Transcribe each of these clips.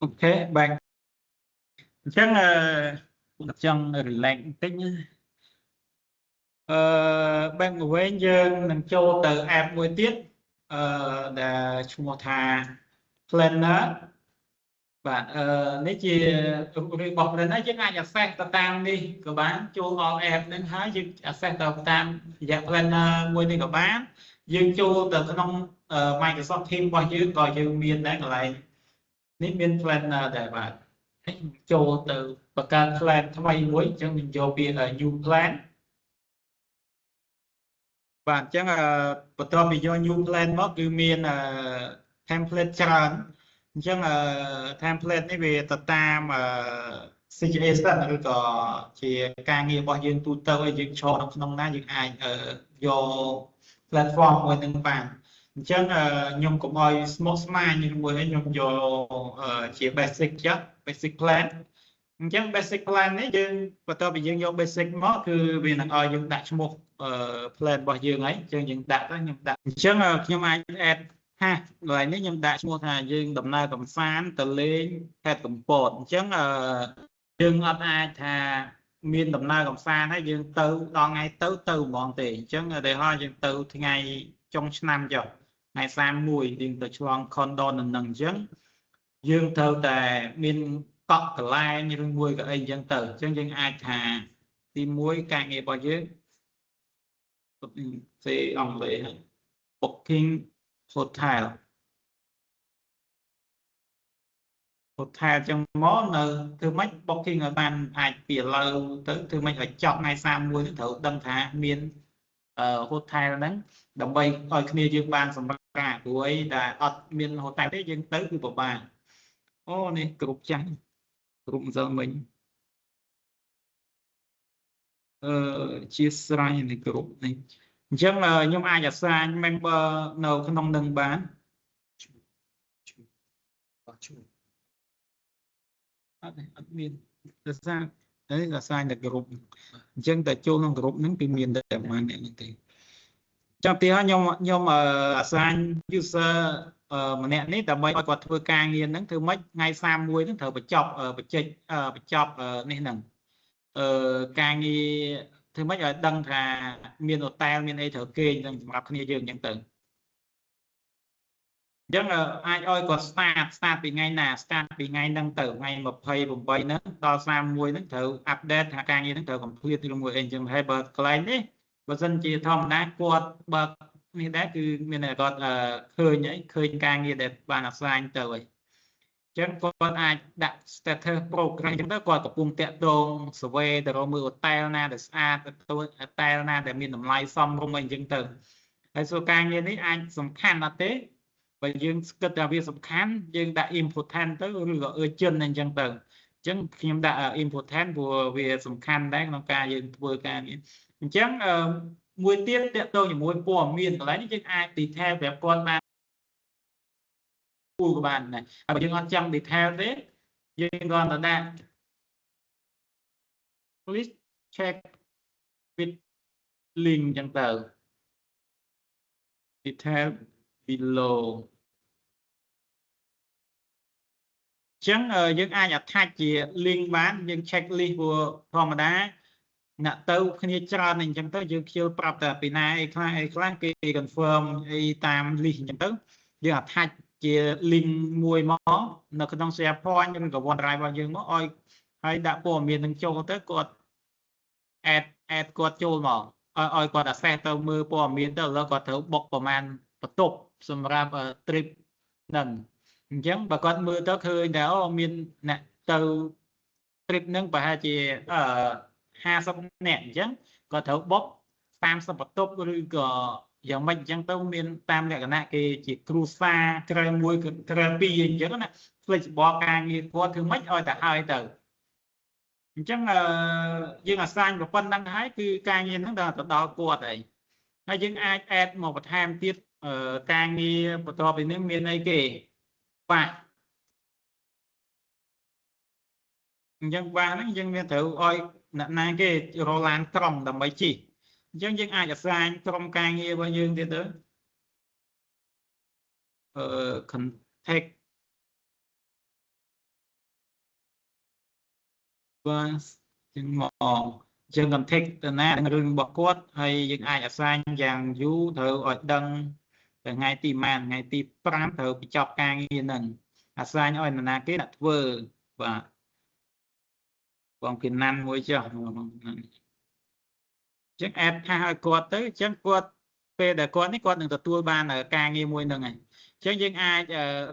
OK បាទអញ្ចឹងអឺចង់ relax បន្តិចណាអឺ back មកវិញយើងនឹងចូលទៅ app មួយទៀតដែលឈ្មោះថា Planner បាទអឺនេះជារូបរាងរបស់ Planner យើងអាច access ទៅតាមនេះក៏បានចូល all app ហ្នឹងហើយយើង access ទៅតាមរយៈ Planner មួយនេះក៏បានយើងចូលទៅក្នុង Microsoft Teams របស់យើងក៏យើងមានដែរកន្លែងនេះមាន Planner ដែរបាទចូលទៅបង្កើត plan ថ្មីមួយអញ្ចឹងខ្ញុំយកពាក្យ new plan បាទអញ្ចឹងបន្ទាប់ពីយក new plan មកគឺមាន template ច្រើនអញ្ចឹង template នេះវាទៅតាម situation ឬក៏ជាការងាររបស់យើងទូទៅឲ្យយើងឈរនៅក្នុងណាយើងអាចយក platform មួយនឹងបានអញ្ចឹងខ្ញុំកុំឲ្យស្មុគស្មាញមួយខ្ញុំយកជា basic ចុះ basic plan អញ្ចឹង basic plan នេះយើងបន្ទាប់ពីយើងយក basic មកគឺវានឹងឲ្យយើងដាក់ឈ្មោះ plan របស់យើងហើយអញ្ចឹងយើងដាក់ទៅខ្ញុំដាក់អញ្ចឹងខ្ញុំអាច add ហាកន្លែងនេះខ្ញុំដាក់ឈ្មោះថាយើងដំណើរកំសាន្តទៅលេងខេត្តកំពតអញ្ចឹងយើងអត់អាចថាមានដំណើរកំសាន្តហើយយើងទៅដល់ថ្ងៃទៅទៅហ្មងទេអញ្ចឹងឧទាហរណ៍យើងទៅថ្ងៃចុងឆ្នាំចុះថ្ងៃ31យើងទៅឆ្លងខុនដននឹងអញ្ចឹងយើងត្រូវតែមានកក់កន្លែងឬមួយក៏អីអញ្ចឹងទៅអញ្ចឹងយើងអាចថាទី1ការងាររបស់យើងសេអង់គ្លេស booking hotel hotel ចឹងមកនៅធ្វើម៉េច booking ឲ្យបានអាចពីឥឡូវទៅធ្វើម៉េចឲ្យចប់ថ្ងៃ31ទៅត្រូវដឹងថាមាន hotel ហ្នឹងដើម្បីឲ្យគ្នាយើងបានសម្រាប់ព្រោះអីដែលអត់មាន hotel ទេយើងទៅគឺពិបាកអូនេះគ្រប់ចាស់គ្រប់ម្សិលមិញអឺជាស្រ័យនេះគ្រប់នេះអញ្ចឹងខ្ញុំអាចអាសាញ member នៅក្នុងនឹងបាន បាទ អត់ទេអត់មានដោយសារនេះអាសាញតែក្រុមអញ្ចឹងតែចូលក្នុងក្រុមហ្នឹងគឺមានតែប្រហែលអ្នកនេះទេចាំទីហើយខ្ញុំអាសាញ user ម្នាក់នេះដើម្បីឲ្យគាត់ធ្វើការងារហ្នឹងធ្វើម៉េចថ្ងៃ31ហ្នឹងត្រូវបញ្ចប់បច្ចេកបញ្ចប់នេះហ្នឹងអឺការងារធ្វើម៉េចឲ្យដឹងថាមានអូតែលមានអីត្រូវគេងសម្រាប់គ្នាយើងអញ្ចឹងទៅអញ្ចឹងអាចឲ្យគាត់ start ពីថ្ងៃណា start ពីថ្ងៃហ្នឹងទៅថ្ងៃ28ហ្នឹងដល់31ហ្នឹងត្រូវ update ថាការងារហ្នឹងត្រូវ complete ឬមួយអីអញ្ចឹងហើយបើកន្លែងនេះបើសិនជាធម្មតាគាត់បើនេះដែរគឺមានតែគាត់ឃើញអីឃើញការងារដែលបាន assign ទៅហើយអញ្ចឹងគាត់អាចដាក់ status progress អញ្ចឹងទៅគាត់កំពុងតាក់ទង survey ទៅរកមើល hotel ណាដែលស្អាតទៅ hotel ណាដែលមានតម្លៃសមរម្យអីអញ្ចឹងទៅហើយសួរការងារនេះអាចសំខាន់អត់ទេបើយើងគិតថាវាសំខាន់យើងដាក់ important ទៅឬក៏ urgent អញ្ចឹងទៅអញ្ចឹងខ្ញុំដាក់ important ព្រោះវាសំខាន់ដែរក្នុងការយើងធ្វើការងារអញ្ចឹងមួយទៀតតកតងជាមួយព័ត៌មានកន្លែងនេះយើងអាច detail ប្រាប់គាត់បានគួរក៏បានដែរហើយបើយើងអត់ចង់ detail ទេយើងគ្រាន់តែដាក់ please check with link អញ្ចឹងទៅ detail below អញ្ចឹងយើងអាច attach ជា link បានយើង check list ព្រោះធម្មតាអ្នកទៅគ្នាច្រើនអញ្ចឹងទៅយើងខ្ជិលប្រាប់តែពីណាអីខ្លះអីខ្លះគេ confirm អីតាម list អញ្ចឹងទៅយើង attach ជា link មួយមកនៅក្នុង SharePoint ឬក៏ OneDrive របស់យើងមកឲ្យហើយដាក់ព័ត៌មាននឹងចូលទៅគាត់ add គាត់ចូលមកឲ្យគាត់ access ទៅមើលព័ត៌មានទៅឥឡូវគាត់ត្រូវបុកប្រមាណបន្ទប់សម្រាប់ trip ហ្នឹងអញ្ចឹងបើគាត់មើលទៅឃើញថាអូមានអ្នកទៅ trip ហ្នឹងប្រហែលជាអឺ50នាក់អញ្ចឹងគាត់ត្រូវបុក30បន្ទប់ឬក៏យ៉ាងម៉េចអញ្ចឹងទៅមានតាមលក្ខណៈគេជាគ្រួសារក្រែមួយក្រែពីរអញ្ចឹងណា flexible ការងារគាត់ធ្វើម៉េចឲ្យតែហើយទៅអញ្ចឹងយើងអាសាញប៉ុណ្្នឹងហើយគឺការងារហ្នឹងដល់ទៅដល់គាត់ហើយហើយយើងអាច add មកបន្ថែមទៀតការងារបន្ទាប់ពីនេះមានអីគេបាសអញ្ចឹងបាសហ្នឹងយើងមានត្រូវឲ្យអ្នកណាគេរឡានក្រុមដើម្បីជិះអញ្ចឹងយើងអាចអាសាញក្រុមការងាររបស់យើងទៀតទៅអឺ contact បាទចឹងមកយើង contact ទៅណារឿងរបស់គាត់ហើយយើងអាច assign យ៉ាងយូរត្រូវឲ្យដឹងទៅថ្ងៃទីប៉ុន្មានថ្ងៃទី5ត្រូវបញ្ចប់ការងារហ្នឹង assign ឲ្យនរណាគេអ្នកធ្វើបាទបងពីណាន់មួយចុះអញ្ចឹង add ថាឲ្យគាត់ទៅអញ្ចឹងគាត់ពេលដែលគាត់នេះគាត់នឹងទទួលបានការងារមួយហ្នឹងហើយអញ្ចឹងយើងអាច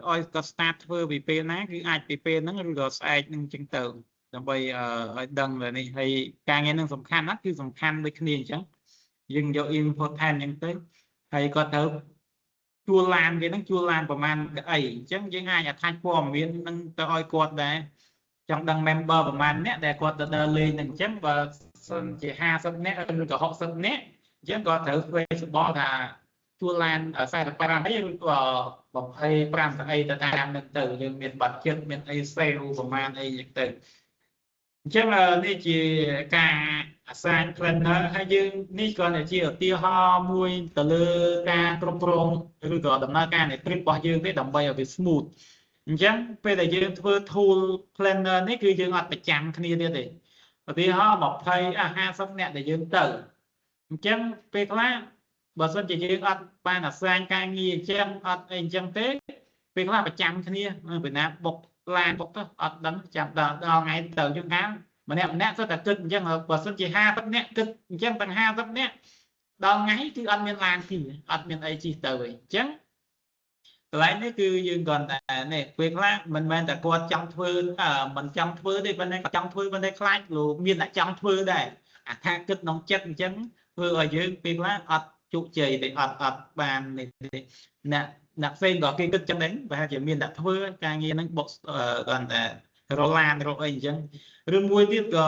ឲ្យគាត់ start ធ្វើពីពេលណាគឺអាចពីពេលហ្នឹងឬក៏ស្អែកហ្នឹងអញ្ចឹងទៅដើម្បីឲ្យដឹងថានេះហើយការងារនឹងសំខាន់ណាស់គឺសំខាន់ដូចគ្នាអញ្ចឹងយើងយក important អញ្ចឹងទៅហើយគាត់ត្រូវជួលឡានគេហ្នឹងជួលឡានប្រហែលកៅអីអញ្ចឹងយើងអាច attach ព័ត៌មាននឹងទៅឲ្យគាត់ដែរចង់ដឹង member ប្រហែលអ្នកដែលគាត់ទៅដើរលេងនឹងអញ្ចឹងបើសិនជា50នាក់ឬក៏60នាក់អញ្ចឹងគាត់ត្រូវ flexible ថាជួលឡាន45អីឬក៏25ទៅអីទៅតាមនឹងទៅយើងមាន budget មានអី sale ប្រហែលអីអញ្ចឹងទៅអញ្ចឹងនេះជាការ assign planner ហើយយើងនេះគ្រាន់តែជាឧទាហរណ៍មួយទៅលើការគ្រប់គ្រងឬក៏ដំណើរការនៃ trip របស់យើងទេដើម្បីឲ្យវា smooth អញ្ចឹងពេលដែលយើងធ្វើ tool planner នេះគឺយើងអត់ប្រចាំគ្នាទៀតទេឧទាហរណ៍20អា50នាក់ដែលយើងទៅអញ្ចឹងពេលខ្លះបើសិនជាយើងអត់បានអាសាញការងារអញ្ចឹងអត់អីអញ្ចឹងទេពេលខ្លះប្រចាំគ្នាពីណាបុកឡានបុកទៅអត់ដឹងចាំដល់ដល់ថ្ងៃទៅយើងកាលម្នាក់ម្នាក់សុទ្ធតែគិតអញ្ចឹងបើសិនជា50នាក់គិតអញ្ចឹងទាំង50នាក់ដល់ថ្ងៃគឺអត់មានឡានជិះអត់មានអីជិះទៅទេអញ្ចឹងកន្លែងនេះគឺយើងគ្រាន់តែនេះពេលខ្លះមិនមែនតែគាត់ចង់ធ្វើមិនចង់ធ្វើទេប៉ុន្តែគាត់ចង់ធ្វើប៉ុន្តែខ្លាចលោកមានអ្នកចង់ធ្វើដែរអាថាគិតក្នុងចិត្តអញ្ចឹងធ្វើឲ្យយើងពេលខ្លះអត់ជោគជ័យទេអត់អត់បាននេះទេអ្នកអ្នកផ្សេងក៏គេគិតចឹងដែរប្រហែលជាមានអ្នកធ្វើការងារហ្នឹងបុកគ្រាន់តែរឡានរកអីអញ្ចឹងឬមួយទៀតក៏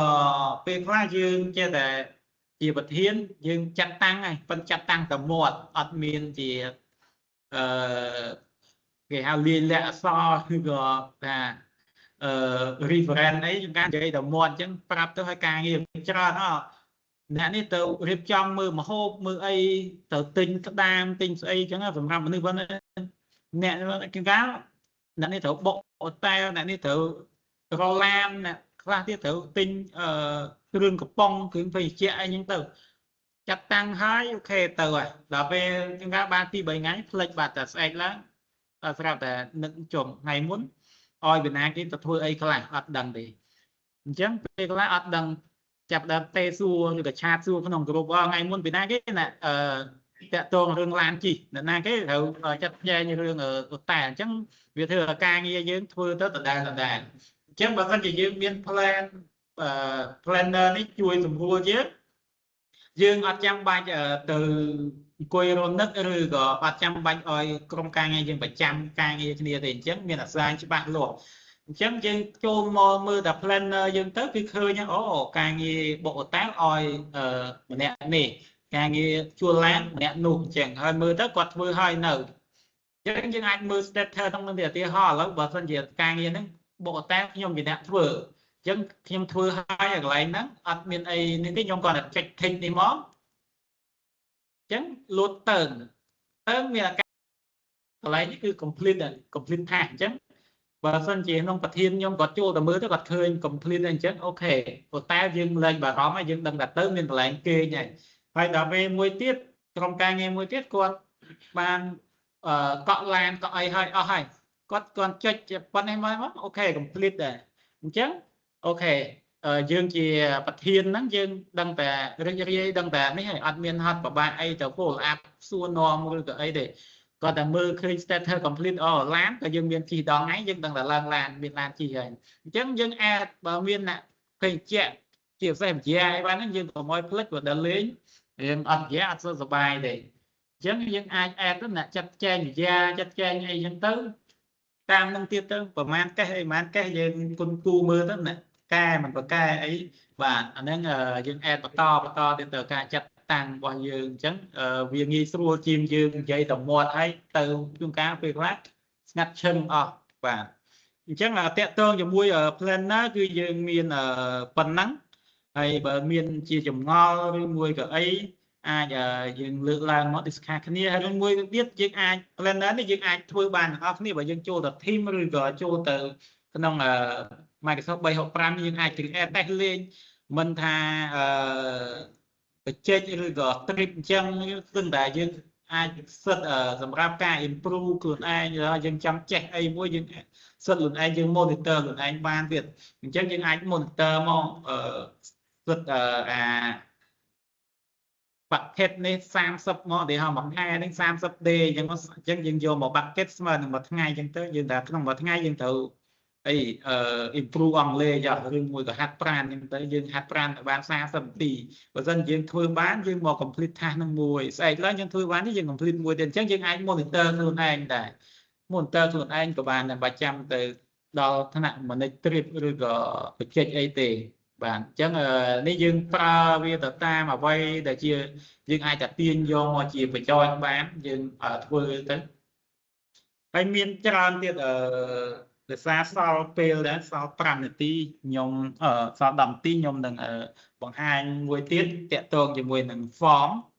ពេលខ្លះយើងចេះតែជាប្រធានយើងចាត់តាំងហើយប៉ុន្តែចាត់តាំងតែមាត់អត់មានជាអឺគេហៅលាយលក្ខអក្សរឬក៏ថាអឺ reference អីជួនកាលនិយាយតែមាត់អញ្ចឹងប្រាប់ទៅឲ្យការងារច្រើនអត់អ្នកនេះទៅរៀបចំមើលមហូបមើលអីទៅទិញក្តាមទិញស្អីអញ្ចឹងសម្រាប់មនុស្សប៉ុណ្ណេះអ្នកជួនកាលអ្នកនេះត្រូវបុកអូតែលអ្នកនេះត្រូវរឡានអ្នកខ្លះទៀតត្រូវទិញអឺគ្រឿងកំប៉ុងគ្រឿងភេសជ្ជៈអីហ្នឹងទៅចាត់តាំងហើយ OK ទៅហើយដល់ពេលជួនកាលបាន2 3ថ្ងៃផ្លិចបាត់តែស្អែកឡើងដល់ស្រាប់តែនឹកជុំថ្ងៃមុនឲ្យវិណាគេទៅធ្វើអីខ្លះអត់ដឹងទេអញ្ចឹងពេលខ្លះអត់ដឹងចាប់ដើមទេសួរឬក៏chat សួរក្នុងក្រុមថ្ងៃមុនពីណាគេណាអឺតាក់ទងរឿងឡានជិះអ្នកណាគេត្រូវចាត់ចែងរឿងតែអញ្ចឹងវាធ្វើឲ្យការងារយើងធ្វើទៅដដែលដដែលអញ្ចឹងបើសិនជាយើងមាន plan planner នេះជួយសម្រួលយើងយើងអត់ចាំបាច់ទៅអង្គុយរនឹកឬក៏អត់ចាំបាច់ឲ្យក្រុមការងារយើងប្រចាំការងារគ្នាទេអញ្ចឹងមានអាសាញច្បាស់លាស់អញ្ចឹងយើងចូលមកមើលតែ planner យើងទៅគឺឃើញអូការងារបុកអូតែលឲ្យម្នាក់នេះការងារជួលឡានម្នាក់នោះអញ្ចឹងហើយមើលទៅគាត់ធ្វើហើយនៅអញ្ចឹងយើងអាចមើល status ក្នុងនឹងឧទាហរណ៍ឥឡូវបើសិនជាការងារហ្នឹងបុកអូតែលខ្ញុំជាអ្នកធ្វើអញ្ចឹងខ្ញុំធ្វើហើយកន្លែងហ្នឹងអត់មានអីនេះទេខ្ញុំគ្រាន់តែចុច tick នេះមកអញ្ចឹងលោតតើងតើងមានអាការកន្លែងនេះគឺ complete complete task អញ្ចឹងបើសិនជាក្នុងប្រធានខ្ញុំគាត់ចូលទៅមើលទៅគាត់ឃើញ complete អញ្ចឹង OK ប៉ុន្តែយើងលែងបារម្ភហើយយើងដឹងថាទៅមានកន្លែងគេងហើយហើយដល់ពេលមួយទៀតក្រុមការងារមួយទៀតគាត់បាន កក់ឡានកក់អីហើយអស់ហើយគាត់គាត់ចុចប៉ុណ្ណេះមក OK complete ដែរអញ្ចឹង OK យើងជាប្រធានហ្នឹងយើងដឹងតែរីករាយដឹងតែនេះហើយអត់មានហត់ពិបាកអីទៅ follow up សួរនាំឬក៏អីទេគាត់តែមើលឃើញ status complete អូឡានក៏យើងមានជិះដល់ថ្ងៃយើងដឹងតែឡើងឡានមានឡានជិះហើយអញ្ចឹងយើងអាចបើមានអ្នកភេសជ្ជៈជាពិសេសវិជ្ជាអីបានហ្នឹងយើងកុំឲ្យភ្លេចព្រោះដល់លេងយើងអត់វិជ្ជាអត់សូវសប្បាយទេអញ្ចឹងយើងអាច add ទៅអ្នកចាត់ចែងវិជ្ជាចាត់ចែងអីចឹងទៅតាមនឹងទៀតទៅប្រហែលកេះអីប្រហែលកេះយើងគុណគូមើលទៅអ្នកកែមិនប្រកែអីបាទអាហ្នឹងយើង add បន្តបន្តទៀតទៅការចាត់តាំងរបស់យើងអញ្ចឹងវាងាយស្រួលជាងយើងនិយាយតែមាត់ហើយទៅជួនកាលពេលខ្លះស្ងាត់ឈឹងអស់បាទអញ្ចឹងតាក់ទងជាមួយ planner គឺយើងមានប៉ុណ្ណឹងហើយបើមានជាចម្ងល់ឬមួយក៏អីអាចយើងលើកឡើងមក discuss គ្នាហើយនឹងមួយទៀតយើងអាច planner នេះយើងអាចធ្វើបានទាំងអស់គ្នាបើយើងចូលទៅ team ឬក៏ចូលទៅ ក្នុង Microsoft 365 យើងអាច create តេស្តលេង មិនថាអឺបច្ចេកឬក៏ trip អញ្ចឹង គឺតែយើងអាចសិតសម្រាប់ការ improve ខ្លួនឯង យើងចង់ចេះអីមួយ យើងសិតខ្លួនឯង យើង monitor ខ្លួនឯងបានទៀត។ អញ្ចឹងយើងអាច monitor មកសិតអា bucket នេះ 30 មក ឧទាហរណ៍មួយខែនេះ 30 day អញ្ចឹង អញ្ចឹងយើងយកមក bucket ស្មើនឹងមួយថ្ងៃអញ្ចឹងទៅ យើងថាក្នុងមួយថ្ងៃយើងត្រូវអីអឺ improve អង់គ្លេសចុះ ឬមួយក៏ហាត់ប្រាណអញ្ចឹងទៅ យើងហាត់ប្រាណឲ្យបាន 30 នាទី បើសិនយើងធ្វើបាន យើងមក complete task នឹងមួយ ស្អែកឡើងយើងធ្វើបាន យើង complete មួយទៀត។ អញ្ចឹងយើងអាច monitor ខ្លួនឯងដែរ monitor ខ្លួនឯងក៏បានដែរ បើចាំទៅដល់ថ្នាក់ manage trip ឬក៏បច្ចេកអីទេ បាទ។ អញ្ចឹងនេះយើងប្រើវាទៅតាមអ្វីដែលជាយើងអាចតែទាញយកមកជាប្រយោជន៍បាន យើងធ្វើទៅ ហើយមានច្រើនទៀត អឺដោយសារសល់ពេលដែរ សល់ 5 នាទី ខ្ញុំសល់ 10 នាទី ខ្ញុំនឹងបង្ហាញមួយទៀតតាក់ទងជាមួយនឹង form។